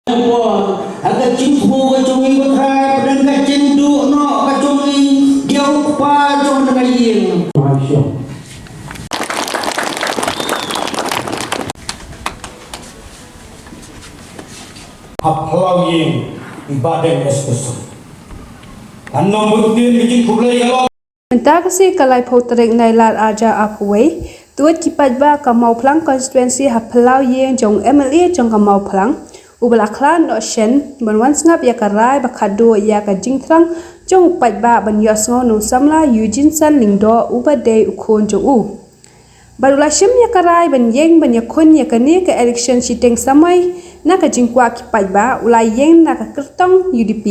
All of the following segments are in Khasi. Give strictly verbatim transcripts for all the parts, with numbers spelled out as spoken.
Ha ka jingthmu ka jong ngi, ko Trai, pynban ka jingduh noh ka jong ngi ïa u kpa jong ka ïing. Ha phyllaw ïing i Bah Deng S Besson. Ngan ong bynta ka jingkhublei ïa ka long. Mynta ka sngi ka laiphew tarik Nailar arhajar arphew wei, tuid ki paidbah ka Mawphlang constituency ha phyllaw ïing jong u M L A jong ka Mawphlang, uba la khlad noh shen, ban wan sngap ïa ka rai ba khatduh ïa ka jingthrang jong u paidbah ban ïohsngew na u samla Eugene San Lyngdoh uba dei u khun jong u. Bad u la shim ïa ka rai ban ïeng ban ïakhun ïa kane ka election shiteng samoi na ka jingkwah ki paidbah, u la ïeng na ka kyrtong U D P,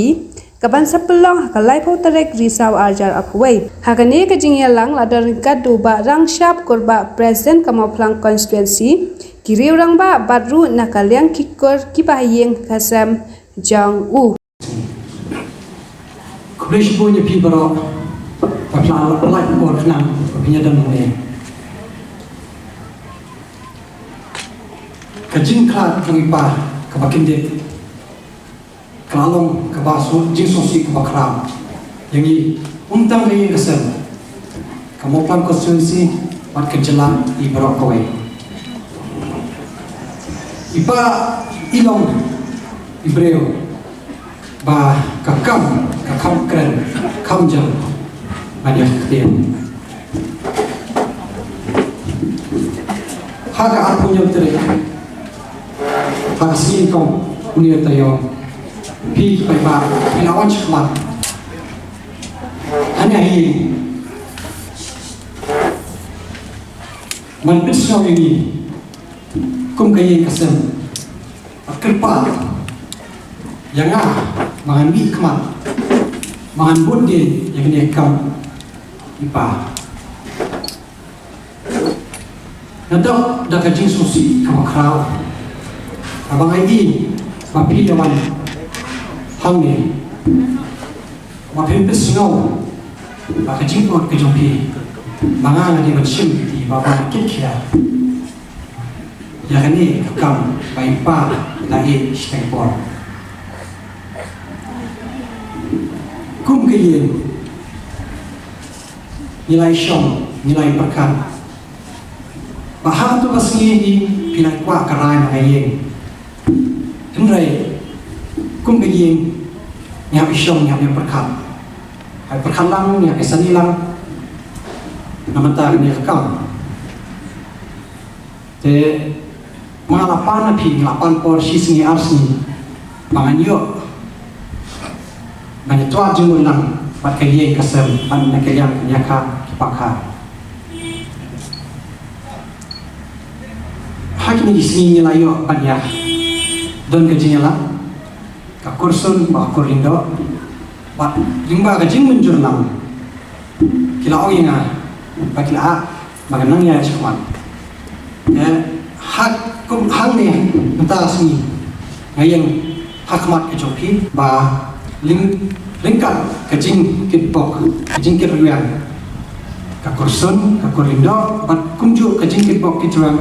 kaban sa pynlong ha ka laiphew tarik Risaw arhajar arphew wei. Ha kane ka jingïalang la don ryngkat da u Bah Rangshap Kurbah, President ka Mawphlang constituency, ki riew rangbah bad ruh na ka liang ki kur kiba ha ïing ha sem jong u. Khublei shibun ïa phi baroh ba phi la lait por khnang ba phin ïadon hangne. Ka jingkhlad jong i Pa kaba kyndit ka la long kaba shu jingsngewsih kaba khraw ïa ngi, ym tang ka ïing ka sem, ka Mawphlang constituency bad ka jylla i baroh kawei. I Pa i long i briew ba ka kam ka kham kren kham jam ban ïa ka ktien. Ha ka arphew hynñiew tarik ha ka sngi nyngkong une u taïew, phi ki paidbah phi la wan shakhmat hangne ha ïing ban pynsngew ïa ngi kum ka ïing ka sem. Bad kyrpad ïa nga ba ngan mih khmat, ba ngan bud dien ïa kane ka kam i Pa. Nga dap da ka jingsngewsih kaba khraw kaba nga ïohi ba phi la wan hangne. Ba phin pynsngew ba ka jingpynlong ka jong phi ba nga nga dei ban shim ïa phi ba ban kit khia ïa kane ka kam ba i Pa i la ïeh shiteng por. Kum ka ïing ngi la ïashong, ngi la ïapyrkhat ba ha katu ka sngi hi phi la kwah ka rai na ka ïing. Hynrei kum ka ïing ngi hap ïashong, ngi hap ïapyrkhat. Hap ïapyrkhat lang, ngi hap ïasani lang na bynta kane ka kam. Te ma nga la pan na phi, nga la pan por shi sngi ar sngi ba ngan ïoh ban ïatwad jingmut lang bad ka ïing ka sem bad na ka liang ka ïakha ki pakha. Ha kine ki sngi ngi la ïoh ban ïa don ka jingïalang, ka Kursun bad ka Kurlyngdoh, bad lyngba ka jingmynjur lang ki la ong ïa nga ba ki la ah ba ngan nang ïaid shakhmat. Te ha kum hangne mynta ka sngi nga ïeng ha khmat ka jong phi ba lyng, ryngkat ka jingkitbok, ka jingkit rwiang ka Kursun, ka Kurlyngdoh bad kumjuh ka jingkitbok kitrwiang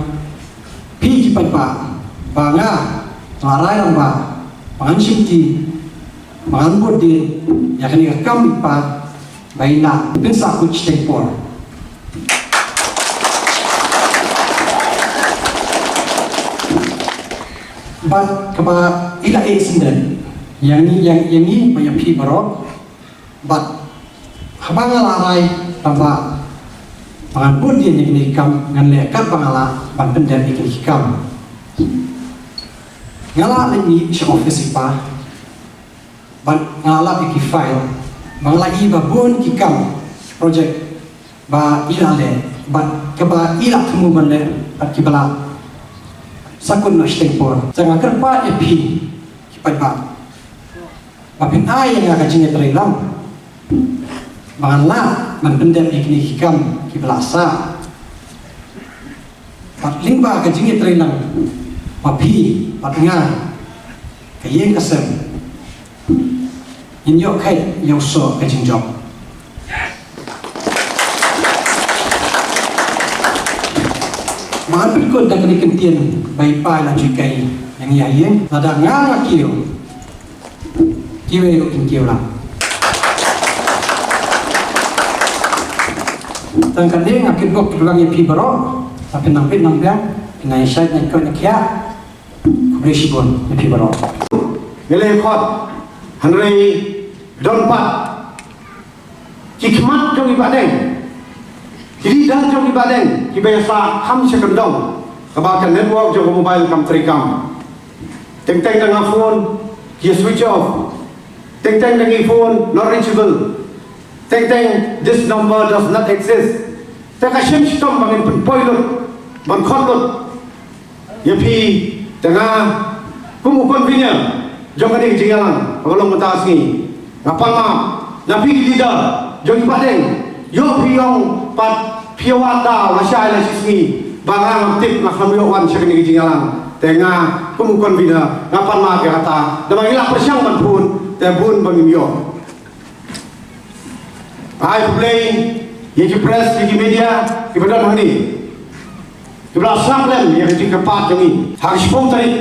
phi ki paidbah, ba nga nga la rai lang ba ba ngan shimti, ba ngan bud dien ïa kane ka kam i Pa ba i la pynsah kut shiteng por. Bad kaba i la ïeh sngewdon ïa ngi, ïa, ïa ngi bad ïa phi baroh. Bad haba nga la rai tang ba ba ngan bud dien ïa kine ki kam, ngan leh katba nga lah ban pyndep ïa kine ki kam. Nga la leit mih sha office i Pa bad nga la lap ïa ki file ba nga la ïohi ba bun ki kam project ba i la leh bad kaba i la thmu ban leh bad kiba la sah kut noh shiteng por. Te nga kyrpad ïa phi ki paidbah ba phin ai ïa nga ka jingïatreilang ba ngan lah ban pyndep ïa kine ki kam kiba la sah. Bad lyngba ka jingïatreilang ba phi bad nga, ka ïing ka sem, ngin ïoh kheit ïa u soh ka jingjop. Ba ngan pynkut da kane ka ktien ba i Pa i la ju kai. Ïa ngi ha ïing, lada nga nga kiew, kiwei ruh kin kiew lang. Tang kane nga kitbok kitbang ïa phi baroh, ba phin nang peit nang biang, phin nang ïa shait nang koit nang khiah. Khublei shibun ïa phi baroh. Ngi la ïa khot, hynrei don pat ki khmat jong i Bahdeng, ki leader jong i Bahdeng, kiba ïa sah kham sha kyndong, kaba ka network jong ka mobile kam trei kam. Teng teng da nga phone, ki ïa switch off. Teng teng da ngi phone, not reachable. Teng teng, this number does not exist. Te ka shim shitom ba ngin pynpoi lut, ban khot lut ïa phi, te nga kum u convener jong kane ka jingïalang kaba long mynta ka sngi, nga pan map na phi ki leader jong i Bahdeng. Ïoh phi ïong pat, phi ïa wad da lashai lashisngi, ba nga ngam tip, nga khlem ïoh wan sha kane ka jingïalang. Te nga kum u convener nga pan map ïa kata, namar ngi la pyrshang ban phone, te bun ba ngim ïoh. Ai khublei ïa ki press, ïa ki media kiba don hangne, kiba la sngap lem ïa ka jingkyrpad jong ngi. Ha ka shiphew tarik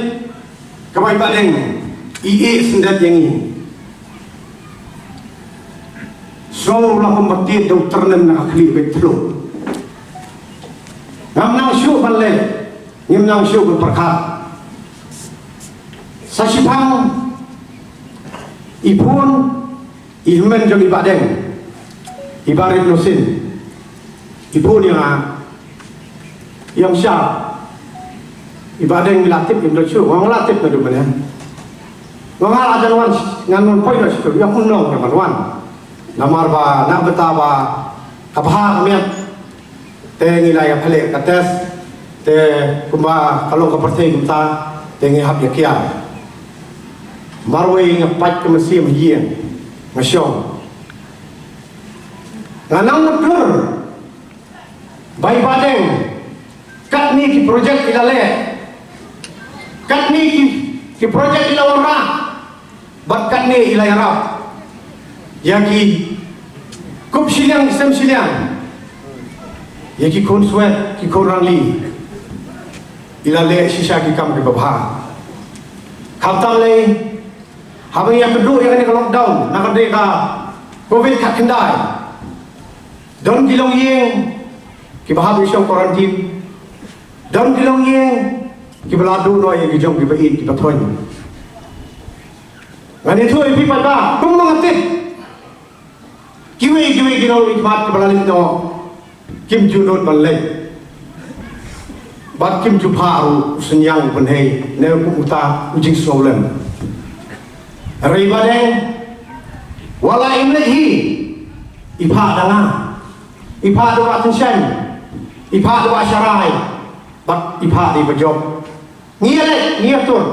kaba i Bahdeng i ïeh syndet ïa ngi. Sngew la kumba tied da u tyrnem na ka khlieh beit thlu. Ngam nang shuh ban leh, ngim nang shuh ban pyrkhat. Sa shiphang i phone, i hynmen jong i Bahdeng, i Bah Rit Nusin, i phone ïa nga, ïa nga sha, i Bahdeng, ngi la tip, ngim da shuh, nga la tip naduh mynne. Nga la jan wan, ngan wan poi na shuh, ïa kumno ngan wan. Namar ba na bynta ba ka bha ka miat, te ngi la ïa pynleh ka test, te kumba ka long ka pyrthei kumta, te ngi hap ïa kiar. Marwei nga pait ka mynsiem ha ïing, nga shong. Nga nang mutdur ba i Bahdeng, katne ki project i la leh, katne ki, ki project i la wanrah, bad katne i la ïarap ïa ki kup shiliang sem shiliang, ïa ki khun swet, ki khun rangli, i la leh shisha ki kam kiba bha. Khamtam lei, haba ngi ïakynduh ïa kane ka lockdown, na kane ka covid khatkhyndai, don ki longïing kiba hap ïa shong quarantine, don ki longïing kiba la duh noh ïa ki jong kiba ïeit kiba thoiñ. Ngan ïathuh ïa phi paidbah, kumba nga tip, kiwei kiwei ki nongmihkhmat kiba la leit noh, kim ju nud ban leit, bad kim ju phah ruh u synñiang u pynhei, ne kum uta u jingsngewlem. Hynrei i Bahdeng, wat la im leit hi, i phah da nga, i phah da Bah Tynshain, i phah da Bah Sharai, bad i phah da i Bah Job. Ngi ïaleit, ngi ïatur.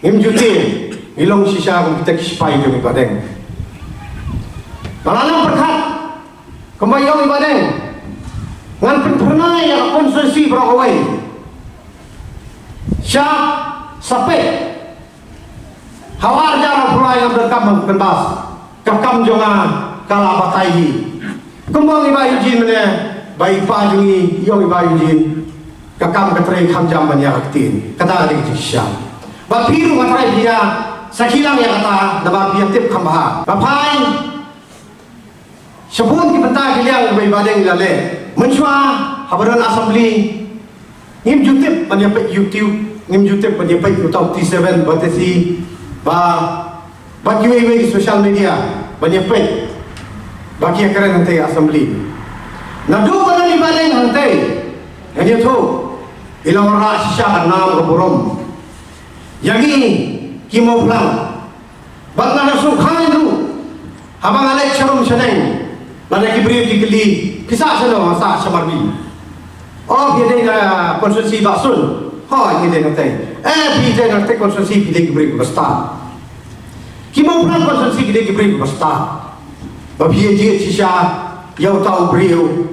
Ngim ju tieng, ngi long shisha kum kita ki sipai jong i Bahdeng. Nga la nang pyrkhat, kumba i ong i Bahdeng, ngan pynphyrnai ïa ka constituency baroh kawei. Shap, sa peit. Ha u ar hajar arphew lai ngam donkam ban pynbas. Ka kam jong nga ka la batai hi. Kumba ong i Bah Eugene mynne, ba i pa jong ngi, i ong i Bah Eugene, ka kam ka trei kham jam ban ïa ka ktien. Kata ka dei ka jingshisha. Bad phi ruh nga trai phi ïa sakhi lang ïa kata, naba phi ïa tip kham bha. Ba phai sha bun ki bynta ki liang ba i Bahdeng i la leh. Mynshuwa haba don assembly, ngim ju tip ban ïa peit YouTube, ngim ju tip ban ïa peit uta u T seven, ba T C, ba, ba kiwei wei social media, ban ïa peit ba ki ïa kren hangtei assembly. Naduh ba don i Bahdeng hangtei, ngan ïathuh, i la wanrah shisha ka nam ka burom ïa ngi ki Mawphlang. Bad nga la sngewkhan ruh haba nga leit sharum shaneng, lada ki briew ki kylli, phi sah shano? Nga sah sha Marbi. O, phi dei na constituency Bah Sun? Hooid, ngi dei na tei. Eh, phi dei na tei constituency, phi dei ki briew kiba stad. Ki Mawphlang constituency ki dei ki briew kiba stad. Ba phi ïa jied shisha ïa uta u briew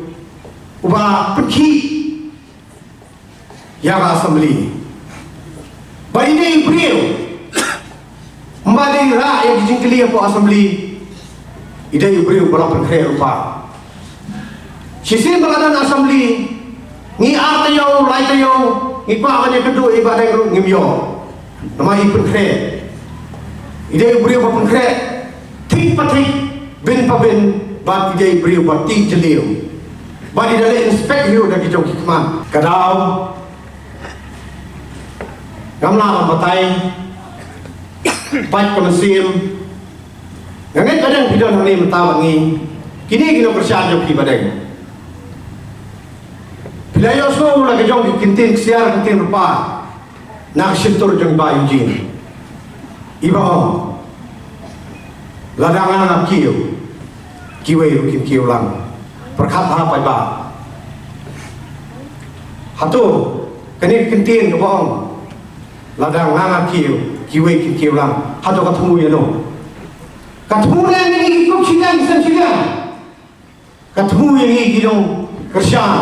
uba pynkhih ïa ka assembly. Ba i dei u briew, ym ba dei rah ïa ki jingkylli hapoh assembly, i dei u briew ba la pynkhreh lypa. Shisien ba la don assembly, ngi ar taïew, lai taïew, Ngi kwah ban ïakynduh ïa i Bahdeng ruh ngim ïoh. Namar i pynkhreh. I dei u briew ba pynkhreh. Thik pa thik, bin pa bin, bad i dei u briew ba tih jylliew. Bad i da leh inspect hi ruh da ki jong ki khmat. Ka daw. Ngam lah ban batai. Pait ka mynsiem. Nga ngeit Bahdeng phi don hangne mynta bad ngi. Kine ki nongkyrshan jong phi Bahdeng. Phi la ïohsngew la ka jong ki ktien ksiar ktien lypa na ka shyntur jong i Bah Eugene. I ba ong, lada nga nga kiew, kiwei ruh kin kiew lang. Pyrkhat bha paidbah. Hato kane ka ktien ka ba ong, lada nga nga kiew, kiwei kin kiew lang. Hato ka thmu ïano? Ka thmu ïa ngi ki kup shiliang ki sem shiliang. Ka thmu ïa ngi ki nongkyrshan.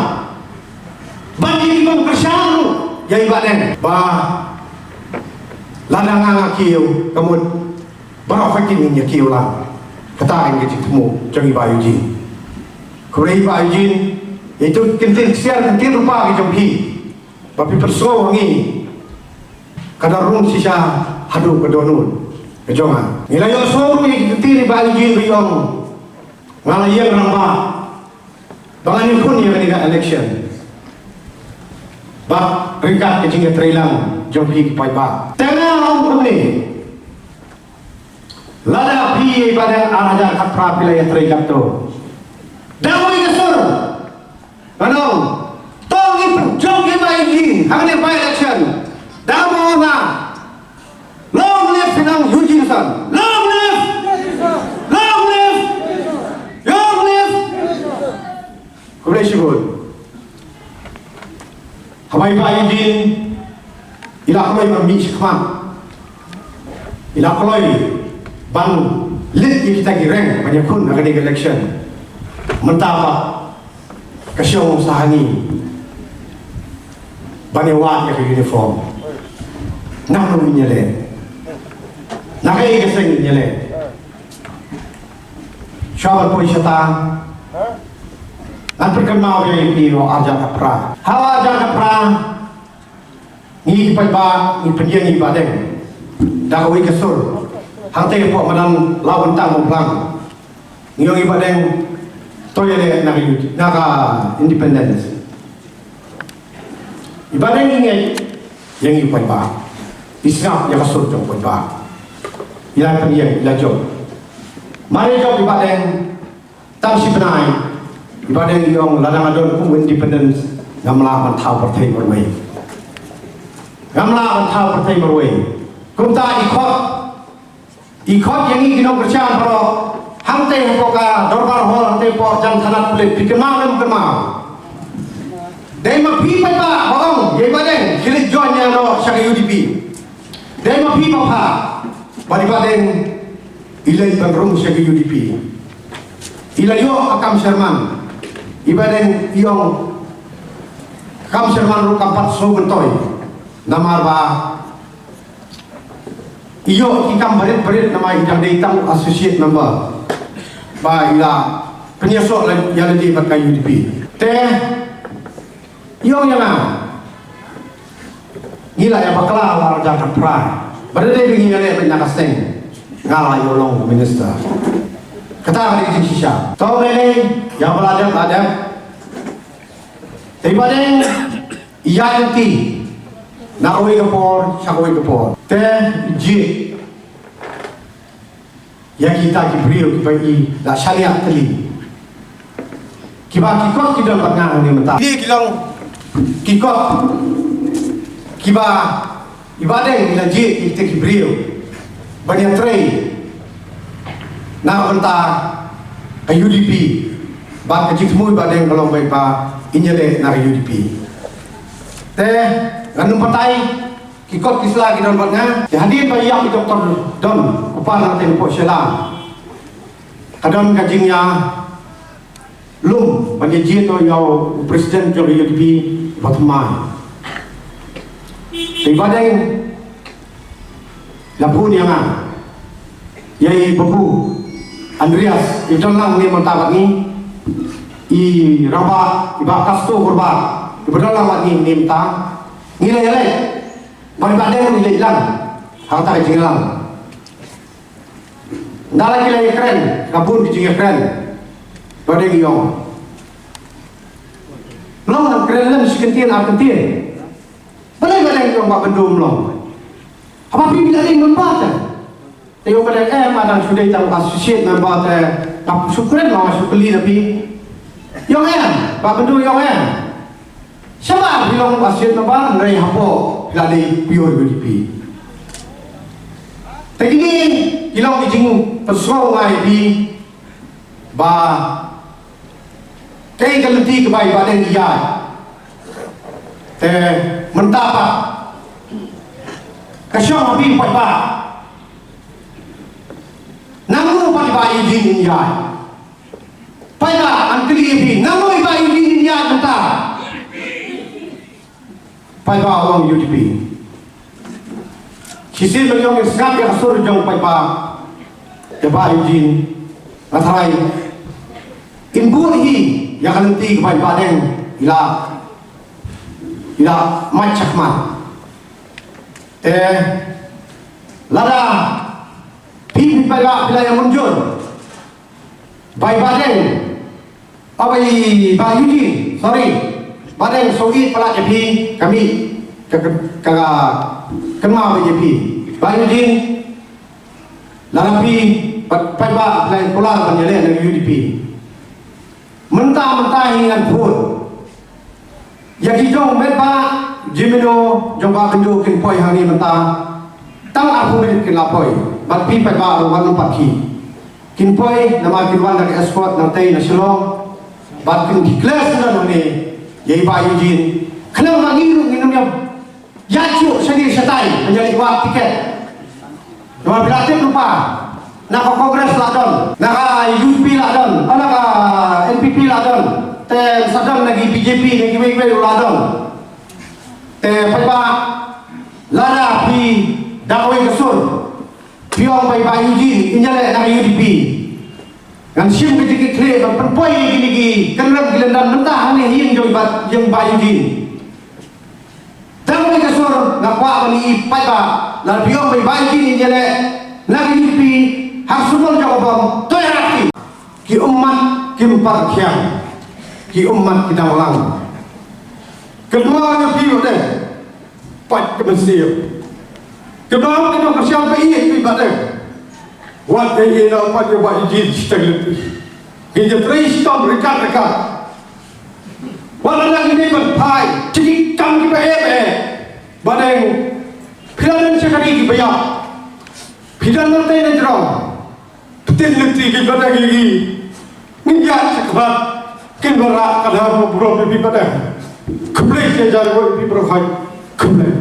Bad ïa ki nongkyrshan ruh ïa i Bahdeng. Ba lada nga nga kiew, ka mut baroh kawei ngin ïa kiew lang. Kata ka jingthmu jong i Bah Eugene. Khublei Bah Eugene, ïa itu ki ktien ksiar ki ktien lypa ki jong phi. Ba phi pynsngew ha ngi. Ka da rung shisha haduh ka dohnud ka jong nga. Ngi la ïohsngew ruh ïa ki ktien i Bah Eugene ba i ong, nga la ïeng rangbah ba ngan ïakhun ïa kane ka election. Bad ryngkat ka jingïatreilang jong phi ki paidbah. Te nga ong kumne. Lada phi ïa i Bahdeng ar hajar khatphra phi la ïatrei katto, da kawei ka sur. Ngan ong, to ngi pynjop ïa i Bah Eugene hangne by election. Da mo na. Long live Bah Eugene Shan. Long live. Long live. Long live. Khublei shibun. Haba i Bah Eugene i la kloi ban mih shakhmat, i la kloi ban leit ïa kita ki rank ban ïakhun ha kane ka election. Mynta pat ka shong sa ha ngi ban ïa wad ïa ka uniform. Nangno ngin ïaleh? Na kaei ka seng ngin ïaleh? Shuwa ban poi shata, ngan pynkynmaw ïa phi, ha u ar hajar khatphra. Ha u ar hajar khatphra, ngi ki paidbah ngi pynïeng ïa i Bahdeng da kawei ka sur. Hangtei hapoh madan Lawbynta Mawphlang, ngi ong ïa i Bahdeng, to ïaleh na ka, na ka independence. I Bahdeng i ngeit ïa ngi paidbah. I sngap ïa ka sur jong paidbah. I la pynïeng, i la jop. Mar ïa jop i Bahdeng, tang shi bnai, i Bahdeng i ong, lada nga don kum u independent, ngam lah ban thaw pyrthei marwei. Ngam lah ban thaw pyrthei marwei. Kumta i khot, i khot ïa ngi ki nongkyrshan baroh, hangtei hapoh ka Dorbar Hall, hangtei hapoh jong thanat pulit, phi kynmaw ne ym kynmaw? Dei ma phi paidbah ba ong ïa i Bahdeng, khie leit join ïa noh sha ka U D P. Dei ma phi ba phah ba i Bahdeng i leit ban rung sha ka U D P. I la ïoh ka kam chairman. I Bahdeng i ong, kam chairman ruh kam pat sngewbha ban toi. Namar ba i ïoh ki kam barit barit namar i dang dei tang associate member. Ba i la pynïasoh la ïa lade bad ka U D P. Te i ong ïa nga, ngi la ïa bakla ha u ar hajar khatphra. Ba dei ba ngi ïaleh beit na ka seng, nga la ïoh long minister. Kata ka dei jingshisha. To lei lei, ïa ba la dep la dep. Te i Bahdeng i ïaid lynti na kawei ka por sha kawei ka por. Te i jied ïa kita ki briew kiba i la shaniah tylli, kiba ki kot ki don bad nga hangne mynta. Ki, ki long ki kot kiba i Bahdeng i la jied ïa kita ki briew ban ïatrei na ka bynta ka U D P. Bad ka jingthmu i Bahdeng ka long ba i, ba in ïaleh na ka U D P. Te ngan ym batai, ki kot ki sla ki don bad nga. Te hadien ba i ïap i Doktor Don Kupar na ka teng hapoh Shella, ka don ka jingïalum ban ïa jied noh ïa u president jong ka U D P, i Bah Thymmai. Te i Bahdeng la phone ïa nga, ïa i Babu Andreas, i ba don lang ne mynta bad ngi, i rangbah, i Bah Kasto Kurbah, i ba don lang bad ngi ne mynta. Ngi la ïaleh. Bad Bah Deng ngi la ïalang. Ha kata ka jingïalang. Nda la ki la ïakren, ka bun ki jingïakren. Bah Deng ïong. Long ngan kren lem shi kyntien ar kyntien. Balei Bah Deng ïong Bah Byndu ym long? Haba phi la dei member te. Te ïong Bah Deng em, ma dang shu dei tang associate member te. Nga shu kren, nga shu kylli na phi. Ïong em, Bah Byndu ïong em. Shabar phi long associate member, hynrei hapoh phi la dei pure U D P. Te kine ki long ki jingpynsngew nga ïa phi ba kaei ka lynti kaba i Bah Deng i ïaid. Te mynta pat ka shong ha phi paidbah. Nangno pat i Bah Eugene in ïaid? Paidbah, ngan kylli ïa phi, nangno i Bah Eugene in ïaid mynta? Paidbah u ong U D P. Shisien ban ïoh sngap ïa ka sur jong paidbah, ïa Bah Eugene, nga tharai in bud hi ïa ka lynti kaba i Bah Deng i la, i la mad shakhmat. Te lada phi, phi paidbah phi la ïa mynjur ba i Bah Deng, ah, ba i Bah Eugene, sorry, Bah Deng shu ïeit palat ïa phi, ka mih ka, ka, ka kynmaw ïa phi. Bah Eugene, lada phi pat, paidbah phi la ïa kular ban ïaleh na U D P, mynta mynta hi ngan phone ïa ki jong met Bah Jemino jong Bah Byndu, kin poi hangne mynta. Tang arphew minit kin la poi. Bad phi paidbah ruh wan pat ki. Kin poi namar kin wan da ka escort nangtei na Shillong. Bad kin declare sdang hangne ïa i Bah Eugene. Khnang ba ngi ruh ngin ym ïa ïaid shuh shane shatai ban ïaleit wad tiket. Namar phi la tip lypa, na ka Congress la don, na ka U D P la don, na ka N P P la don, te sa don na ki B J P, na kiwei kiwei ruh la don. Te paidbah, lada phi da kawei ka sur phi ong ba i Bah Eugene in ïaleh na ka U D P, ngan shim ka jingkitkhlieh ban pynpoi ïa kine ki kynrem ki lyndan mynta hangne ha ïing jong i Bah, ïing Bah Eugene. Tang ba ka sur nga kwah ban ïa i paidbah, lada phi ong ba i Bah Eugene in ïaleh na ka U D P, ha ka symbol jong ka bom, to ïarap ïa ki. Ki ummat kim par khiang, ki ummat ki dang lang. Ka dua ïa phi Bah Deng, pat ka mynsiem. Ka dua ka dang kyrshan ba ïa phi Bah Deng. Wat ïa ïa na pat ïa Bah Eugene shiteng lynti. Ki ïa trei shitom ryngkat ryngkat. Wat la nang ïa ban phai, ki kam kiba eh ba eh. Bah Deng, phi la don sha ka ri kiba ïap. Phi don nangtei na jrong. Phi tip lynti kiba dang ïa ngi. Ngin ïaid shakhmat. Kin ba rah ka dang ba bro phi Bah Deng. Khublei shi hajar ngut phi bro hai. Khublei.